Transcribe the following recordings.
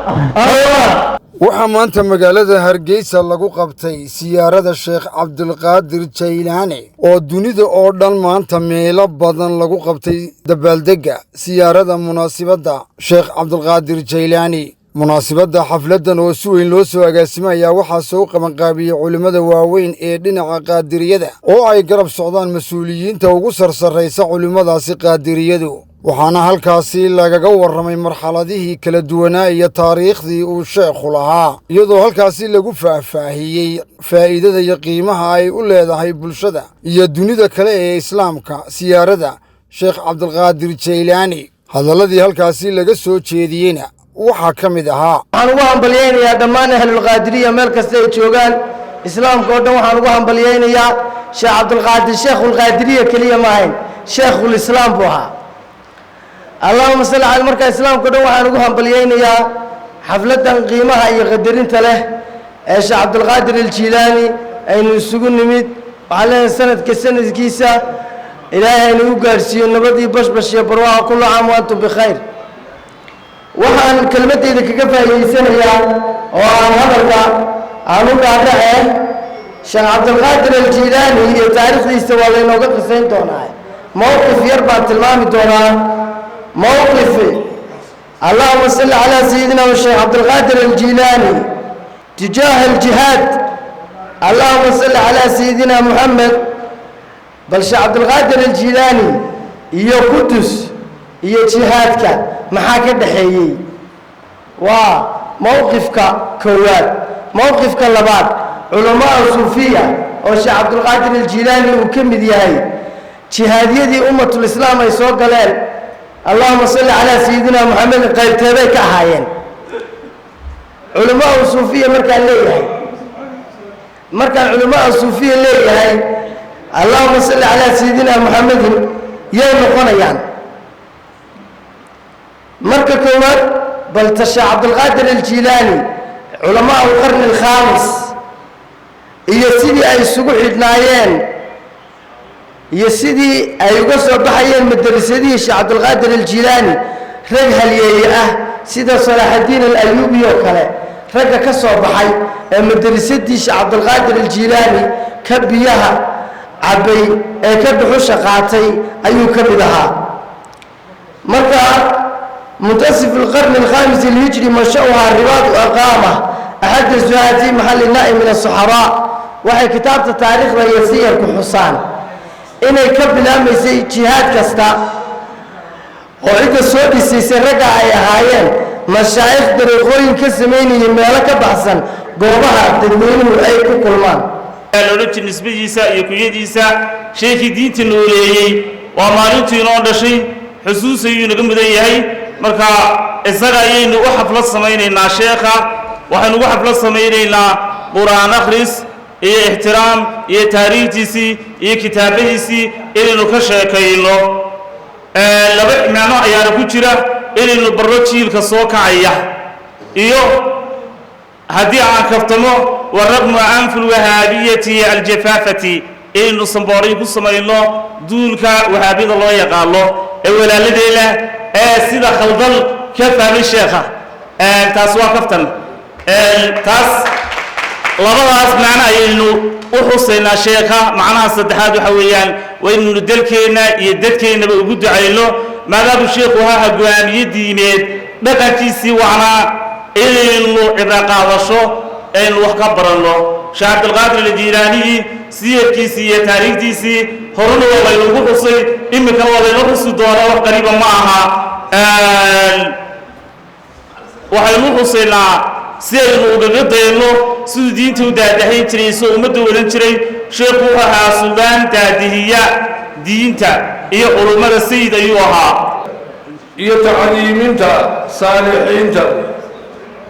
Allah. Waxaa maanta magaalada Hargeysa lagu qabtay siyaarada Sheekh Cabdulqaadir Jaylaani, oo dunida oo dhan maanta meelo badan lagu qabtay dabaaldegga siyaarada munaasibadda Sheekh Cabdulqaadir Jaylaani. Munaasibadda xafladdan oo si weyn loo soo agaasimaya waxaa soo qabanqaabiyey culimmada waaweyn ee dhinaca qaadiriyada, oo ay garab socdaan mas-uuliyiinta ugu sarsarraysa culimmadaasi qaadiriyadu. Waxaana halkaasi lagaga warramay marxaladihii kala duwanaa iyo taariikhdii uu sheekhu lahaa, iyadoo halkaasi lagu faahfaahiyey faa'iidada iyo qiimaha ay u leedahay bulshada iyo dunida kale ee islaamka siyaarada Sheekh Cabdulqaadir Jaylaani. Hadalladii halkaasi laga soo jeediyeyna waxaa ka mid ahaa: Waxaan ugu hambalyaynayaa dhammaan ahlulqaadiriya meel kasta ay joogaan, islaamka oo dhan waxaan ugu hambalyaynayaa. Sheekh Cabdulqaadir sheekhulqaadiriya keliya ma ahayn, sheekhulislaam buu ahaa. Allahuma salli cala. Markaa islaamka o dhan waxaan ugu hambalyaynayaa xafladdan qiimaha iyo qadarinta leh ee Sheekh Cabdulqaadir Aljiilaani aynu isugu nimid. Waxaan leeyahay, sanadka sanadkiisa Ilaahay aynu u gaadhsiiyo nabad iyo bashbash iyo barwaaqa. Kullu caam wa antum bikhayr. Waxaan kelmaddayda kaga faa'iidaysanayaa oo aan hadalka aan u dhaadhace, Sheekh Cabdulqaadir Aljiilaani iyo taariikhdiisa waa laynooga qisayn doonaa. Mowqif yar baan tilmaami doonaa, mowqif, allahuma salli calaa sayidina sheekh Cabdulqaadir Aljiilaani tijaaha aljihaad. Allahuma salli calaa sayidina Muxamed. Bal Sheekh Cabdulqaadir Aljiilaani iyo Qudus iyo jihaadka maxaa ka dhaxeeyey? Waa mowqifka koowaad. Mowqifka labaad, culamaa suufiya oo Sheekh Cabdulqaadir Aljiilaani uu ka mid yahay, jihaadyadii ummatulislaam ay soo galeen, allahuma salli calaa sayidina Moxamed, qaybteebay ka ahaayeen culamaa suufiya? Markaan leeyahay, markaan culamaa suufiya leeyahay, allahuma salli calaa sayidina Moxamedin, yay noqonayaan? Marka koowaad, bal ta Sheekh Cabdulqaadir Aljiilaani, culamaa alqarni alkhaamis, iyo sidii ay isugu xidhnaayeen iyo sidii ay uga soo baxayeen madarasadihii Sheekh Cabdulqaadir Aljiilaani rag halyeeye ah, sida Salaaxaddiin Alayuubi oo kale, ragga ka soo baxay ee madarasadii Sheekh Cabdulqaadir Aljiilaani ka biyaha cabbay ee ka dhuxusha qaatay ayuu ka mid ahaa. Marka muntasif alqarni alkhamis alhijri manshauhaa ribaad aqaama axad zuhaad fi maxalli na'i min asaxaraa. Waxay kitaabta taariikhda iyo siyarku xusaan inay ka bilaamaysay jihaad kasta oo cidda soo dhisaysay ragga ay ahaayeen mashaa'ikh dariiqooyin ka samaynayay meelo ka baxsan goobaha dadweynuhu ay ku kulmaan. Loodhan jir nisbadiisa iyo kunyadiisa sheekii diinta nooleeyey. Waa maalintuu inoo dhashay, xusuus ayuu inaga mudan yahay. Marka isaga ayaynu u xaflad samaynaynaa. Sheekha waxaynu ugu xaflad samaynaynaa Qur-aan akhris iyo ixtiraam iyo taariikhtiisii iyo kitaabadiisii inaynu ka sheekayno. Laba macno ayaana ku jira: inaynu barro jiilka soo kacaya, iyo haddii aan kaftamo, waraqmu anfu lwahaabiyati aljafaafati, inaynu sambooray ku samayno duulka wahaabiyada loo yaqaano ee walaaladeena ee sida khaldan ka fahmay sheekha. Taas waa kaftan. Taas labadaas macno ayaynu u xusaynaa sheekha. Macnaha saddexaad waxa weeyaan, waa inaynu dalkeenna iyo dadkeennaba ugu ducayno, maadaamuu sheekhu ahaa hogaamiye diimeed, dhaqankiisii wacnaa inaynu cibro qaadasho, aynu wax ka baranno. Sheekh Cabdilqaadir Aljiilaaniyi siyarkiisii iyo taariikhdiisii horena waa laynagu xusay, iminkana waa layna xusi doonaa, wax qariiba ma aha. Waxaynu xusaynaa si aynu ugaga dayno siduu diinta u daadahayn jiray, isoo ummadda wadan jiray. Sheekhu wuxuu ahaa suldaan daadihiya diinta iyo culummada, sayid ayuu ahaa. Iyo tacliiminta saalixiinta.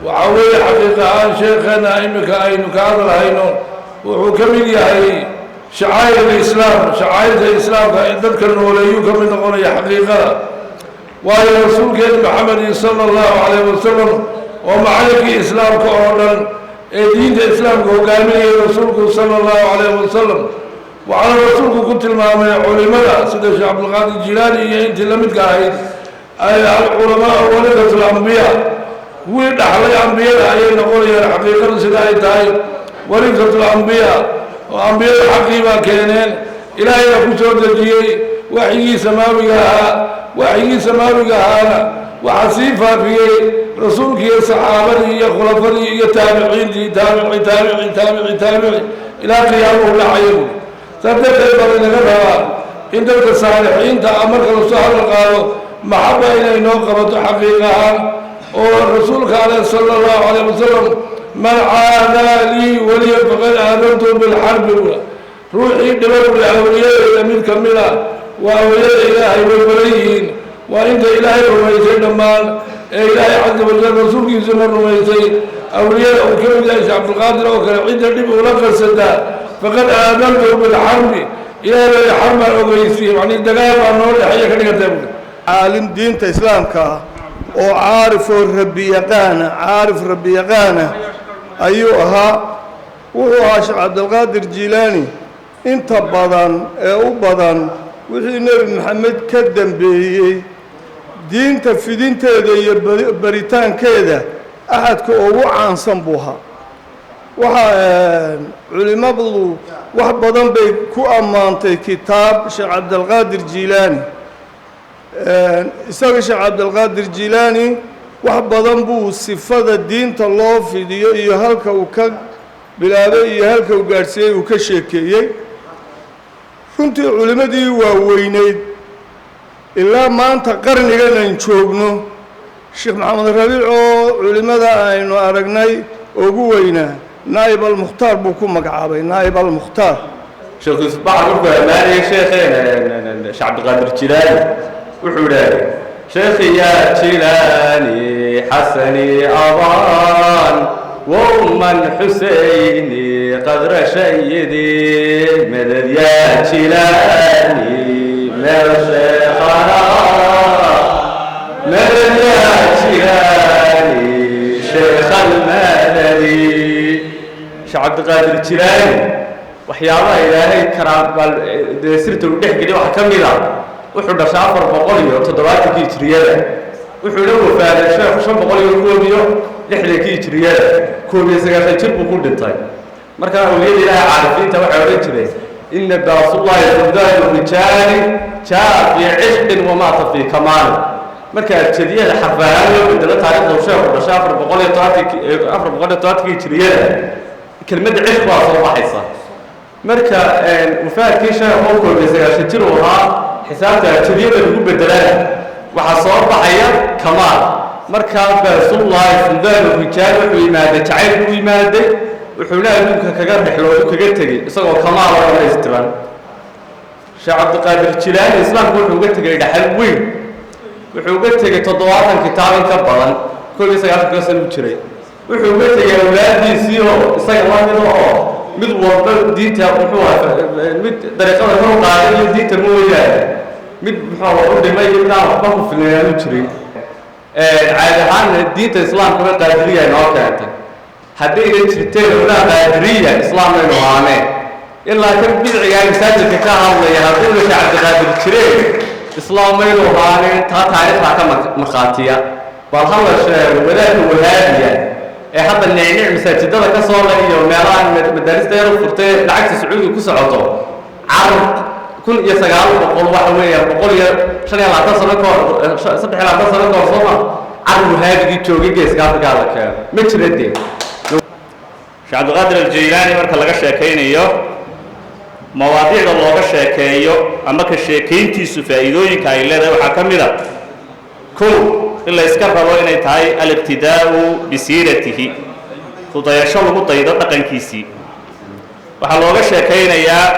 Waxaa weeye, xaqiiq ahaan, sheekheena iminka aynu ka hadalhayno wuxuu ka mid yahay shacaa'ir alislaam, shacaa'irta islaamka ee dadka nooleeyuu ka mid noqonaya xaqiiqada. Waayo, rasuulkeena Maxamedi sala allahu calayh wasalam oo macallinkii islaamka oo dhan ee diinta islaamka hogaaminayay rasuulku sala allahu calayh wasalam, waxaana rasuulku ku tilmaamay culimada sida Sheekh Cabdilqaadir Jilaani iyo intii la midka ahayd ay alculamaa warasatu lambiyaa. Kuwii dhaxlay ambiyada ayay noqonayaan. Xaqiiqadu sida ay tahay, warisatul ambiya oo ambiyada xaqii baa keeneen. Ilaahay baa ku soo dejiyey waxyigii samaawiga ahaa. Waxyigii samaawiga ahaana waxaa sii faafiyey rasuulkii iyo saxaabadii iyo khulafadii iyo taabiciintii, taabici, taabici, taabici, taabici, ilaa qiyaamuhu dhacayo buuri. Saas darteed baa laynaga rabaa in dadka saalixiinta ah marka lasoo hadal qaado maxaba inay noo qabato xaqiiq ahaan. Oo rasuulka aleh sala allahu calayh wasalam, "Man caadaa lii waliya faqad aadantu bilxarbi" bura. Ruuxii dhiba buri awliyadeeda mid ka mid a, waa awliyada Ilaahay way badan yihiin, waa inta Ilaahay rumaysay dhammaan ee Ilaahay caza wajal rasuulkiisuna rumaysay. Awliyada uu ka mid yahay Sheekh Cabdilqaadir oo kale, cidda dhib ula qasadaa, faqad aadantu bilxarbi, Ilaahay baa xarb baan ogeysiiyey, macnii dagaal baa noo dhexeeya ka dhigantaa buuri. Caalim diinta islaamka ah oo caarif oo rabbi yaqaana, caarif rabbi yaqaana ayuu ahaa. Wuxuu ahaa Sheekh Cabdilqaadir Jiilaani inta badan ee u badan wixii Nebi Maxamed ka dambeeyey diinta fidinteeda iyo baritaankeeda axadka ugu caansan buu ahaa. Waxaa culimmadu wax badan bay ku ammaantay kitaab Sheekh Cabdilqaadir Jiilaani. Isaga Sheekh Cabdilqaadir Jiilaani wax badan buu sifada diinta loo fidiyo iyo halka uu ka bilaabay iyo halka uu gaadhsiiyey uu ka sheekeeyey. Runtii culimmadii waaweyneyd ilaa maanta qarnigan aan joogno, Sheekh Maxamed Rabiic oo culimmada aynu aragnay ugu weynaa, Naa'ib Almukhtaar buu ku magacaabay, Naa'ib Almukhtaar. Sheekh Yuusuf Baxar markuu ammaanayay sheekheena Sheekh Cabdiqaadir Jilaani, wuxuu idhaahday: "Sheekhi yaa Jilaani xasani abaan wauman xuseyni qadra shayidi, madad yaa Jilaani meel sheekhana, madad yaa Jilaani sheekh almadadi." Sheekh Cabdiqaadir Jilaani waxyaabaha Ilaahay karaa dee sirta uu dhex geliya waxaa ka mid a, wuxuu dhashay 470-kii hijriyada, wuxuuna wafaaday sheekhu 561-kii hijriyada. 91 jir buu ku dhintay. Markaa awliyada Ilaahay caarifiinta waxay odhan jireen: "Ina baasullahi fudaanu rijaali jaa fii cishqin wamaata fii kamaali." Marka abjadiyada xarfaahaan loo bedelo taariikhda uu sheekhu dhashay 470-kii hijriyada, kelmadda cishq baa soo baxaysa. Marka wafaadkii sheekhu 91 jir uu ahaa, xisaabta abjadiyada lagu bedelana waxaa soo baxaya kamaal. Markaa baasullahi fudaanu rijaal wuxuu yimaaday jacayl buu yimaaday, wuxuuna adduunka kaga rixlo oo kaga tegey isagoo kamaal oo dhammaystiran. Sheekh Cabdiqaadir Jilaani islaamku wuxuu uga tegey dhaxal weyn. Wuxuu uga tegey 70 kitaab in ka badan 91-ka san u jiray. Wuxuu uga tegey awlaaddiisii oo isaga la mid oo mid walba diinta muxuu ahaa, mid dariiqada kor u qaaday iyo diinta mooyaane mid muxuu u dhimay iyo mid aan waxba ku filnayn aanu jirin. Caadi ahaanna diinta islaamkuna qaadiriya inoo keentay. Haddayna jirteen ogaa qaadiriya, islaamnaynu ahaaneen. Ilaa kan bidcigaa masaajidka ka hadlaya haddayna Sheekh Cabdiqaadir jireen, islaammaynu ahaaneen. Taa taariikhdaa ka markhaatiya. Bal ha la sheego wadaadka wahaabiya ee hadda nicnic masaajidada ka soo le iyo meelaha madaarista yar u furtay lacagta Sacuudiga ku socoto. Carab 1900 waxa weeyaan 125 sano ka hor, 23 sano ka hor, sooma carab wahaabigii joogay Geeska Afrikaa la keeno ma jira dee. Sheekh Cabdiqaadir Aljaylaani marka laga sheekaynayo, mawaadiicda looga sheekeeyo ama ka sheekayntiisu faa'iidooyinka ay leedahay waxaa ka mid a: kow, in la iska rabo inay tahay aliqtidaa'u bisiiratihi, kudayasho lagu daydo dhaqankiisii. Waxaa looga sheekaynayaa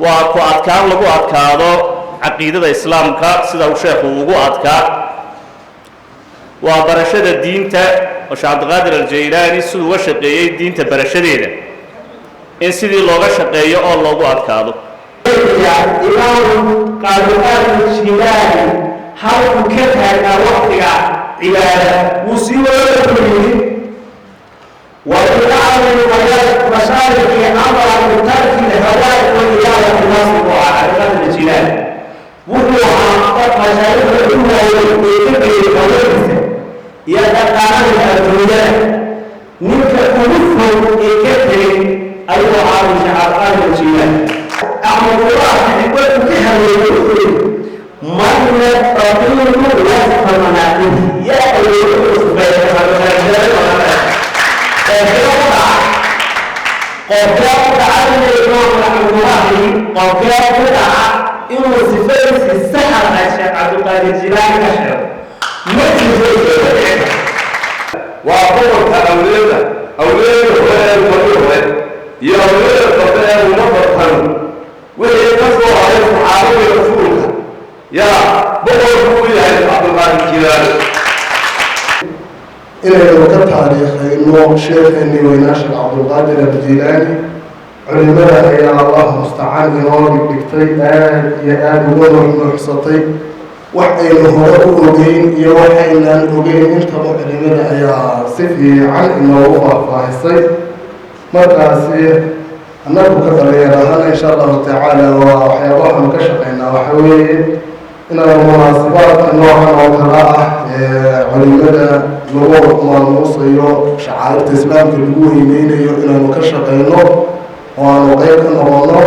waa ku adkaan lagu adkaado caqiidada islaamka sida uu sheekhu ugu adkaa, waa barashada diinta oo Sheekh Cabdiqaadir Aljaylaani siduu uga shaqeeyey diinta barashadeeda in sidii looga shaqeeyo oo loogu adkaado. Imaam Cabdiqaadir Jilaani halkuu ka taagnaa waqtiga cibaada wuu sii wada ku yidhi: وبعض المشايخ أمر بترك الهواء وإدارة الناس. عبد القادر الجيلاني wuxuu ahaa mashaayikda u waayey ee ka geeyey haweenkiisa iyo dhaqaalihiisa. Adduunyada ninka ugu fog ee ka tegay ayuu ahaa Sheekh Cabdiqaadir Jiilaani. Axmed Quraafi wuxuu ka hadlayay, wuxuu yidhi: "Man yastatiicu wasfa manaaqibihi." Yaa awoodo inuu sifeeyo? Qofkee ku dhaca inuu Imaam Axmed qofkee ku dhaca inuu sifadiisi saxda ah Sheekh Cabdiqaadir Jiilaani ka sheego? Ma jirto. Waa boqorka awliyada, awliyada hore ee ummadii hore iyo awliyada dambe ee ummadda tan, wixii ka soo haray saxaabadii rasuulka yaa boqorku u yahay Cabdulqaadir Jiilaani. Inaynu ka taariikhayno sheekheenii weynaa Sheekh Cabdulqaadir Aljilaani, culimada ayaa, Allahu mustacaan, inoo dhigdhigtay, aad iyo aada uga nuuxnuuxsatay. Wax aynu hore u ogeyn iyo waxaynaan ogeyn intaba culimada ayaa si fiican inoogu faahfaahisay. Markaasi annagu ka dhalinyar ahaan, insha Allahu tacaala, waa waxyaabahaanu ka shaqeynaa waxa weeye inaanu munaasibaadka noocan oo kale ah ee culimada lagu maamuusayo, shacairta islaamka lagu weyneynayo, inaanu ka shaqeyno oo aanu qeyb ka noqono,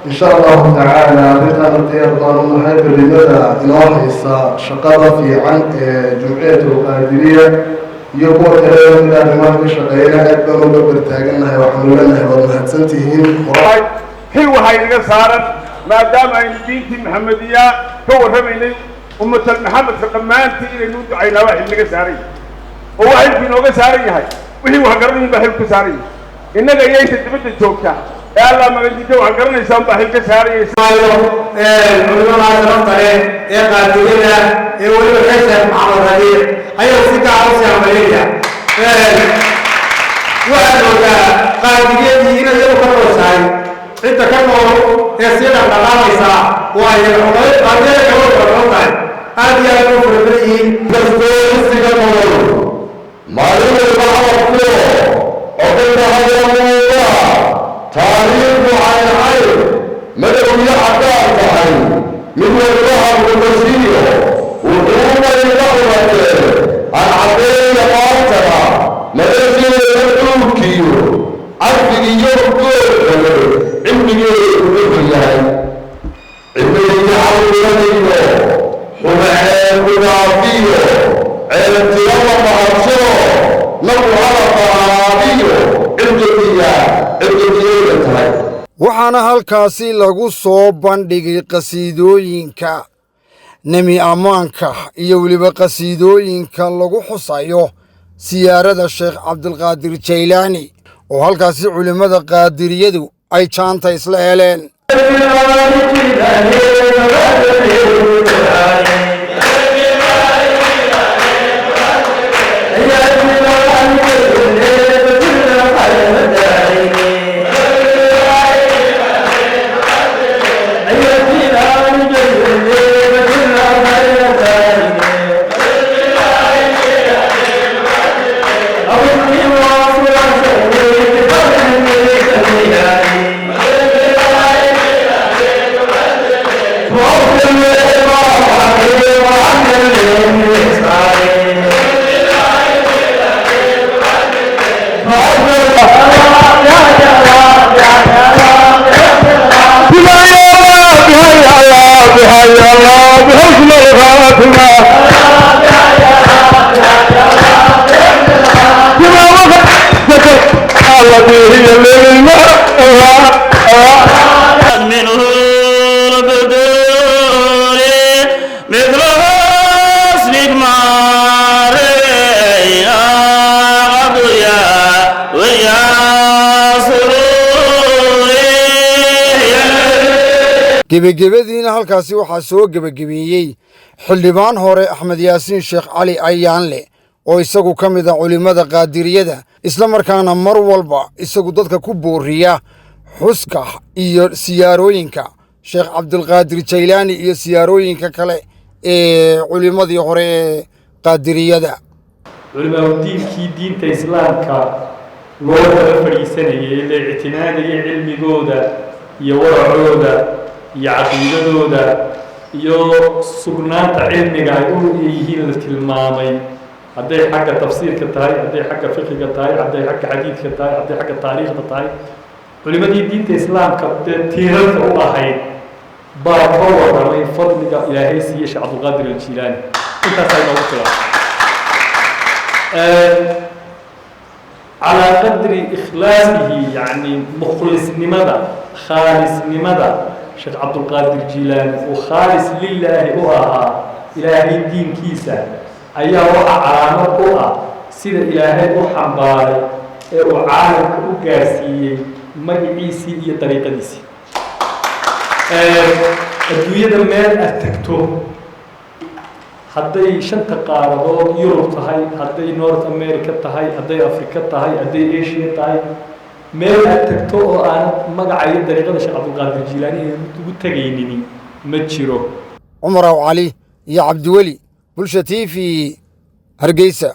insha Allahu tacaala. Arrintaana diyaar baanu nahay. Culimada inoo haysa shaqada fiican ee Jumciyat Alqaadiriya iyo kuwa kale mid arrimaha ka shaqeeyana aad baan uga bartaagannahay. Waxaanu leenahay waad mahadsantihiin. Xil waxaa inaga saaran, maadaama aynu diintii Maxamediya ka warramaynay, ummatal Maxamedka dhammaantii inaynu u ducaynaa. Waa xil naga saaran yahay oo waa xilku inooga saaran yahay. Wixii wax garanayin baa xil ka saaran yahay innaga iyo inta dibadda joogta ee Allah magandika wax garanaysaan baa xil ka saaran yahay. Culimada sharafta leh ee qaadiriyada ee weliba reer Sheekh Maxamed Rabiic ayaa si gaar u sii hambalyeynaya. Waxaad moodaa qaadiriyadii inay iyadu ka nooshahay. Cidda ka nool ee sii dhaqdhaqaaqaysa waa iyaga. Qaadiriyada kale way kala nool tahay, aad iyo aad u farabadan yihiin. Kastoo isiga nool maalin walba hadalkuo codayda hayamuuda taariikhdu cayncayn madow iyo caddaan tahay, mid walba habkukasiiyo wuxuubay la culatee aan caddeeya maantana madasheeda dhuurkiyo carfigiyo goorkale cilmigeedu wuxuu yahay cilmigiyo cawradiyo xumaceen kudaafiyo ceebtirada mahadsho nagu hadalqaabiyo cirdigiya cirdigiyeyda tahay. Waxaana halkaasi lagu soo bandhigay qasiidooyinka nemi ammaanka iyo weliba qasiidooyinka lagu xusayo siyaarada Sheekh Cabdilqaadir Jaylaani, oo halkaasi culimmada qaadiriyadu ay jaanta isla heleen. منه البدور مثل حسنك ما رأينا قبل يا ويا سروري. Gebagebadiina halkaasi waxaa soo gebagebeeyey xildhibaan hore Axmed Yaasiin Sheekh Cali Ayaanle, oo isagu ka mid a culimmada qaadiriyada, isla markaana mar walba isagu dadka ku booriya xuska iyo siyaarooyinka Sheekh Cabdilqaadir Jaylaani iyo siyaarooyinka kale ee culimmadii hore ee qaadiriyada. Culimaaudiinkii diinta islaamka loo daba fadhiisanayay, la ictimaadayay cilmigooda iyo waracooda iyo caqiidadooda iyo sugnaanta cilmiga ay u yihiin la tilmaamay. Hadday xagga tafsiirka tahay, hadday xagga fiqiga tahay, hadday xagga xadiidka tahay, hadday xagga taariikhda tahay, culimadii diinta islaamka dee tiirarka u ahayd baa ka warramay fadliga Ilaahay siiyey Sheekh Cabdulqaadir Aljiilaani. Intaasaa inoogu filan. Calaa qadri ikhlaasihi, yacni mukhlisnimada, khaalisnimada Sheekh Cabdulqaadir Jiilaani uu khaalis lilaahi u ahaa Ilaahay diinkiisa, ayaa waxaa calaamad u ah sida Ilaahay u xambaaray ee uu caalamka u gaarsiiyey magaciisii iyo dariiqadiisii. Adduunyada meel aad tagto, hadday shanta qaaradood Yurub tahay, hadday North America tahay, hadday Africa tahay, hadday Asia tahay, meel aad tagto oo aanad magaca iyo dariiqada Sheekh Cabdulqaadir Jiilaani ugu tegaynin ma jiro. Cumar Aw Cali iyo Cabdiweli, Bulsha TV, Hargeysa.